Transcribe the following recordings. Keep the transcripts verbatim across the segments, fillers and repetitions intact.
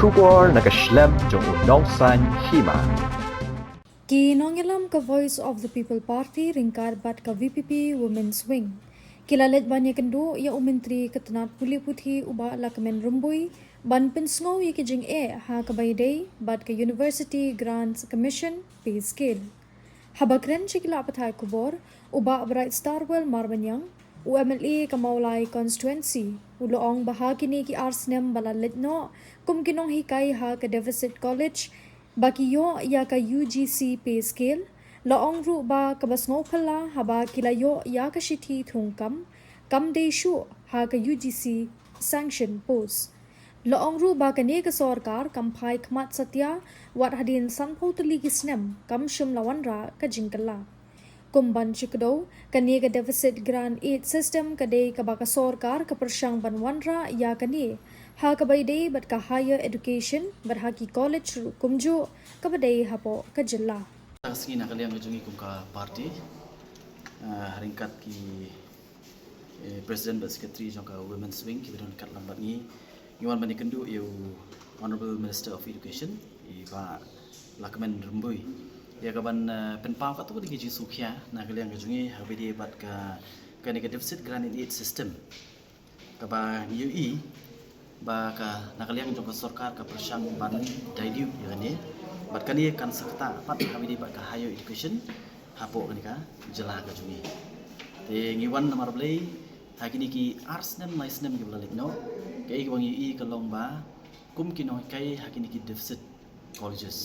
Khubor na ka shlem jong u nongsaiñ hima. Ki nongïalam ka Voice of the People Party ryngkat bad ka V P P Women's Wing ki la leit ban ïakynduh ïa u Myntri ka tnat pule puthi u Bah Lahkmen Rymbui ban pynsngew ïa ki jingeh ha kaba ïadei bad ka University Grants Commission pay scale. Haba kren sha ki lad pathai khubor, u Bah Brightstarwell Marbaniang, u M L A ka Mawlai constituency, u la ong ba ha kine ki ar snem ba la leit noh kum ki nonghikai ha ka Deficit College ba ki ïoh ïa ka U G C pay scale, la ong ruh ba kaba sngewphylla haba ki la ïoh ïa ka shithi thungkam kam dei shuh ha ka U G C sanction post. La ong ruh ba kane ka sorkar kam phai khmat satia wat hadien sanphew tylli ki snem kam shym la wanrah ka jingkylla. Kum ban shu kdew, kane ka Deficit Grant Aid System ka dei kaba ka sorkar ka pyrshang ban wanrah ïa kane ha kaba ïadei bad ka higher education bad ha ki college ruh kumjuh kaba dei hapoh ka jylla. Tang sngi na ka liang ka jong ngi kum ka party, eh, ryngkat ki, eh, President bad Secretary jong ka Women's Wing kiba don ryngkat lang bad ngi, ngi wan ban ïakynduh ïa u Honorable Minister of Education, i Bah Lahkmen Rymbui, ïa ka ban, eh, pynpaw katto katne ki jingsngewkhia na ka liang ka jong ngi ha kaba ïadei bad ka, kane ka Deficit Grant in Aid System, kaba ngi ïohi ba ka, na ka liang jong ka sorkar ka pyrshang ban dilute ïa kane, bad kane kan sa ktah pat ha kaba ïadei bad ka higher education hapoh kane ka jylla ka jong ngi. Te ngi wan namar balei, ha kine ki ar snem lai snem kiba la leit noh, kaei kaba ngi ïohi ka long ba kum ki nonghikai ha kine ki deficit colleges,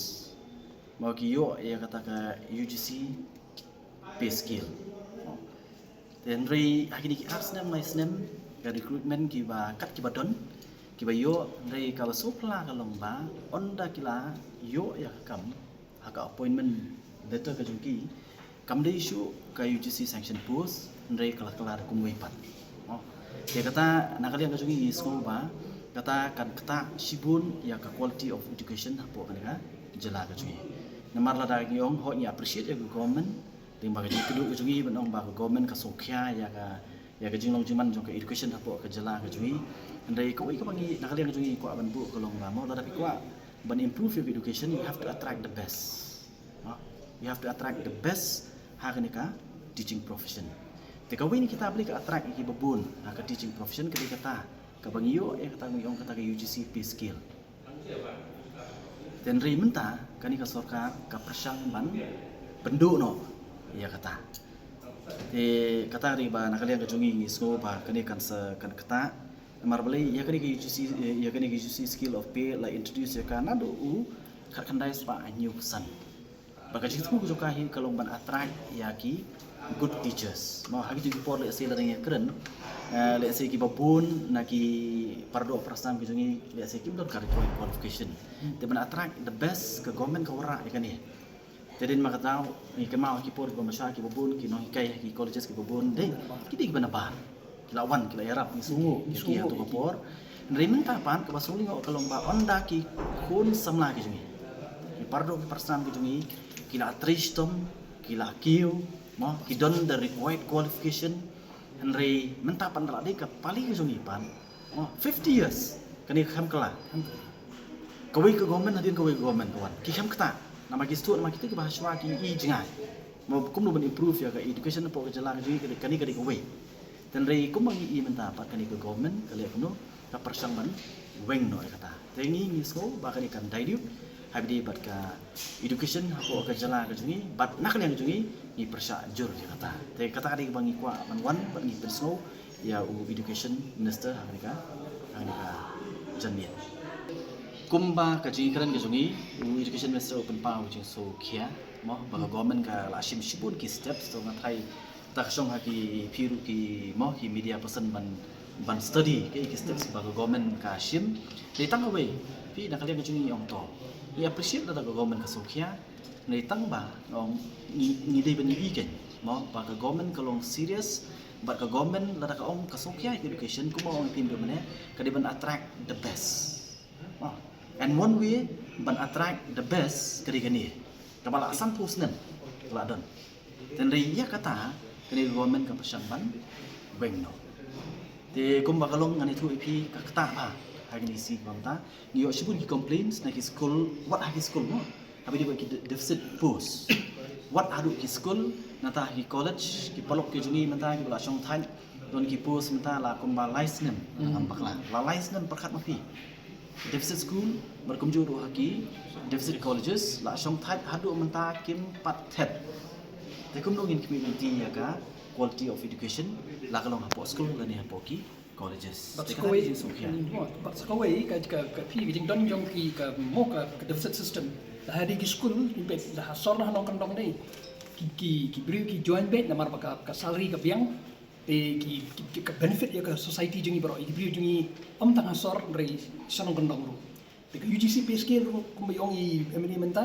ma ki ïoh ïa kata ka U G C pay scale. Te hynrei ha kine ki ar snem lai snem, ka recruitment kiba kat kiba don kiba ïoh, hynrei kaba sngewphylla ka long ba ynda ki la ïoh ïa ka kam ha ka appointment letter ka jong ki, kam dei shuh ka U G C sanction post, hynrei ka la kylla da kumwei pat. Oh. Te kata na ka liang ka jong ngi ngi sngew ba kata kan ktah shibun ïa ka quality of education hapoh kane ka jylla ka jong ngi. Namar lada ngi ong, hooid, ngi appreciate ïa ka government, tang ba ka jingkyrduh ka jong ngi ban ong ba ka government ka sngewkhia ïa ka, ïa ka jinglong jingman jong ka education hapoh ka jylla ka jong ngi. Hynrei kawei kaba ngi na ka liang ka jong ngi kwah ban buh ka long ba mo lada phi kwah ban improve ïa ka education, you have to attract the best. No? You have to attract the best ha kane ka teaching profession. Te kawei na kita balei ka attract ïa kiba bun ha ka teaching profession, ka dei kata kaba ngi ïoh ïa kata ngi ong kata ka U G C pay scale. Te hynrei mynta kane ka sorkar ka pyrshang ban pynduh noh ïa kata. Te kata ka dei ba na ka liang ka jong ngi ngi sngew ba kane kan sa kan ktah. Namar balei, ïa kane ka U G C, eh, ïa kane ka U G C scale of pay la introduce ïa ka naduh u khatkhyndai spah hynñiewphew san. Ba ka jingthmu ka jong ka hi ka long ban attract ïa ki good teachers. Mo, ha kito ki por lehse lada ngi kren, eh, lehse kiba bun na ki paradoh parasnam ki jong ngi, lehse kim don ka required qualification. Te ban attract the best, ka government ka wanrah ïa kane. Te dei ma ka daw ngi kynmaw ha ki por kiba mynshwa kiba bun ki nonghikai ha ki colleges kiba bun, dei ki dei kiba nabar. Ki la wan, ki la ïarap, ngi sngew ïa ki ha kato ka por. Hynrei mynta pat kaba sngewlyngngoh ka long ba ynda ki khun samla ki jong ngi, ki paradoh ki parasnam ki jong ngi, ki la trei shitom, ki la kiew, mo, ki don the required qualification. Hynrei mynta pat ynda la dei ka pali ka jong ngi pat, mo, fifty years kane ka khlem kylla. Kawei ka government hadien kawei ka government ka wan, ki khlem ktah. Namar ki sdang, namar kita kiba hashwa ki i jngai, mo, kumno ban improve ïa ka education hapoh ka jylla ka jong ngi, kane ka dei kawei. Te hynrei kumba ngi i mynta pat kane ka government ka leh kumno, ka pyrshang ban weng noh ïa kata. Te ngi ngi sngew ba kane kan dilute ha kaba ïadei bad ka education hapoh ka jylla ka jong ngi, bad na ka liang ka jong ngi ngi pyrshah jur ïa kata. Te kata ka dei kaba ngi kwah ban wan bad ngi pynsngew ïa u education minister ha kane ka, ha kane ka janmiet. Kumba ka jingkren ka jong ngi, u education minister u pynpaw ka jingsngewkhia, mo, ba ka government ka la shim shibun ki steps, to nga tharai ta ka shong ha ki, phi ruh ki, mo, ki media person ban, ban study ki, ki steps ba ka government ka shim. Dei tang kawei, phi na ka liang ka jong ngi ong to, ngi appreciate lada ka government ka sngewkhia. Dei tang ba ong ngi, ngi dei ban ïohi kein, mo, ba ka government ka long serious, bad ka government lada ka ong ka sngewkhia education, kumba ong phi mynne, ka dei ban attract the best. Ah, and one way ban attract the best ka dei kane. Kaba la sanphew snem ka la don. Te hynrei ïa kata kane ka government ka pyrshang ban weng noh. Te kumba ka long ngan ïathuh ïa phi, ka ktah bha. Ha kine shi bynta ngi ïoh shibun ki complaints na ki skul, wat ha ki skul mo, haba ïadei bad ki de- deficit post. Wat haduh ki skul, nangta ha ki college, ki paralok ki jong ngi mynta kiba la shongthait, don ki post mynta la kumba lai snem, ngam bakla, la lai snem pyrkhat ma phi. Deficit school bad kumjuh ruh ha ki deficit colleges la shongthait haduh mynta kim pat thep. Te kumno ngin khmih lynti ïa ka quality of education, la ka long hapoh skul lane hapoh ki colleges. Bad te sa kata kawei, ka jingsngewkhia. Bad sa kawei ka, ka, ka phi ka jingdon jong ki ka mo ka, ka deficit system. La ha dei ki skul, ki beit la ha sor, la ha nongkyndong dei. Ki, ki, ki briew ki join beit namar ba ka, ka salary ka biang. Te ki, ki, ki, ka benefit ïa ka society jong ngi baroh, ïa ki briew jong ngi, ym tang ha sor, hynrei sha nongkyndong ruh. Te ka U G C pay scale ruh kumba ong i M L A mynta,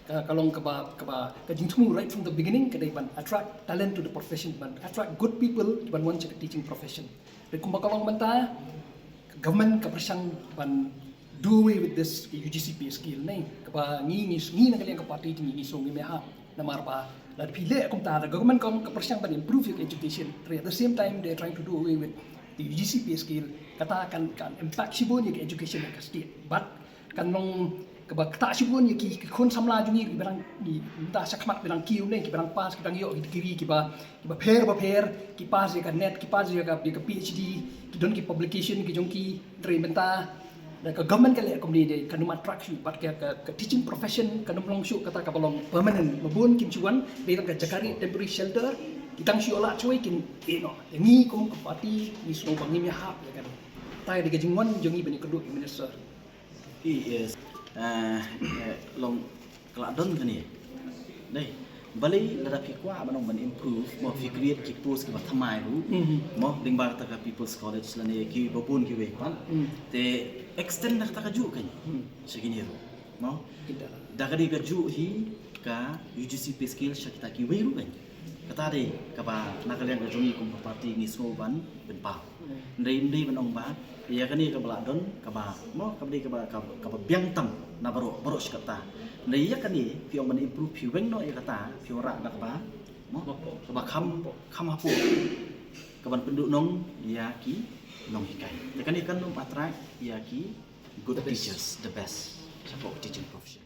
ka, ka long kaba, kaba, ka jingthmu right from the beginning ka dei ban attract talent to the profession, ban attract good people ban wan sha ka teaching profession. Te kumba ka long mynta, ka government ka pyrshang ban do away with this, ka U G C pay scale ne. Kaba ngi, ngi, ngi na ka liang ka party jong ngi, ngi sngew ngim ïahap. Namar ba lada phi leh kumta, the government ka, ka pyrshang ban improve ïa ka education, hynrei at the same time they are trying to do away with the U G C pay scale. Kata kan, kan impact shibun ïa ka education ha ka state. Bad kan long kaba ktah shibun ïa ki, ki khun samla jong ngi, kiba dang, ngi, mynta shakhmat ba dang kiew ne, kiba dang pass, kiba dang ïoh ki degree kiba, kiba pher bapher, ki pass ïa ka NET, ki pass ïa ka, ïa ka P H D, ki don ki publication ki jong ki, hynrei mynta da ka government ka leh kumne de, kan ym attract shuh, bad ka, ka, ka teaching profession kan ym long shuh kata kaba long permanent, ba bun kim shu wan, dei tang ka jaka ri, temporary shelter, ki tang shu ïoh lad shawei kin ïeh noh. Te ngi kum ka party ngi sngew ba ngim ïahap ïa kane. Te dei ka jingwan jong ngi ban ïakynduh ïa u minister. Yes. Eh, eh, long ka la don kane. Dei. Balei lada phi kwah ban ong ban improve, mo phi create ki post kiba thymmai ruh. Mhm. Mo lyngba kata ka People's College lane kiba bun kiwei pat. Mm. Te extend da kata kajuh kan. Mm. Sha kine ruh. Mo? Kita. Da ka dei kajuh hi ka U G C pay scale sha kita kiwei ruh kan. Kata dei kaba na ka liang ka jong ngi kum ka party ngi sngew ban pynpaw. Hynrei ym dei ban ong ba ïa kane kaba la don kaba, mo, kaba dei kaba, kaba, kaba biang tam na baroh, baroh shi katta. Hynrei ïa kane phi ong ban improve, phi weng noh ïa kata, phi wanrah da kaba, mo, kaba kham, kham hapoh, kaban pynduhnong ïa ki nonghikai. Te kane kan ym attract ïa ki good teachers, the best shapoh teaching profession.